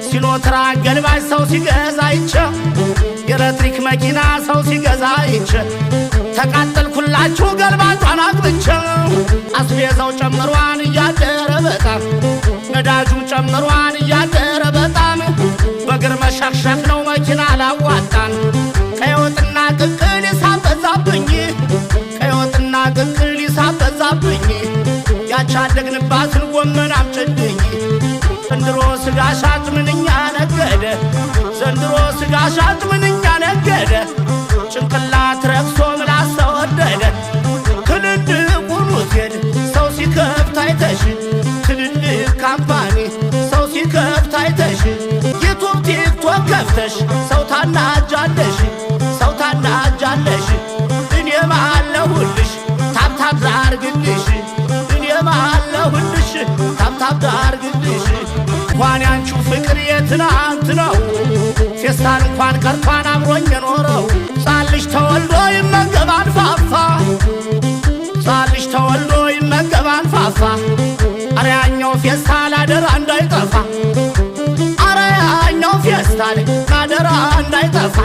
ሲኖትራክ ገልባጭ ሰው ሲገዛ አይቼ፣ የኤሌክትሪክ መኪና ሰው ሲገዛ አይቼ ተቃጠልኩላችሁ ገልባጯን አግብቼ። አስቤዛው ጨምሯን እያደረ በጣም፣ ነዳጁም ጨምሯን እያደረ በጣም፣ በእግር መሸክሸክ ነው መኪና አላዋጣን። ቀይ ወጥና ቅቅል ሂሳብ በዛብኝ፣ ቀይ ወጥና ቅቅል ሂሳብ በዛብኝ፣ ያቻደግንባትን ጎመን አምጭልኝ። ዘንድሮ ስጋ ሻጭ ምንኛ ነገደ፣ ዘንድሮ ስጋ ሻጭ ምንኛ ነገደ፣ ጭንቅላት ረክሶ ምላስ ተወደደ። ትልልቁን ሆቴል ሰው ሲከፍት አይተሽ፣ ትልልቅ company ሰው ሲከፍት አይተሽ፣ ዩቱብ ቲክቶክ ከፍተሽ ሰው ታናጃለሽ፣ ሰው ታናጃለሽ። እኔም አለሁልሽ tap tap ላርግልሽ፣ እኔም አለሁልሽ tap tap ላርግልሽ። እንኳን ያንቺው ፍቅር የትናንት ነው፣ ፌስታል እንኳን ቀርቷን አብሮኝ የኖረው። ሕፃን ልጅ ተወልዶ ይመገባል ፋፋ፣ ሕፃን ልጅ ተወልዶ ይመገባል ፋፋ። አረ ያኛው ፌስታል አደራ እንዳይጠፋ፣ አረ ያኛው ፌስታል አደራ እንዳይጠፋ።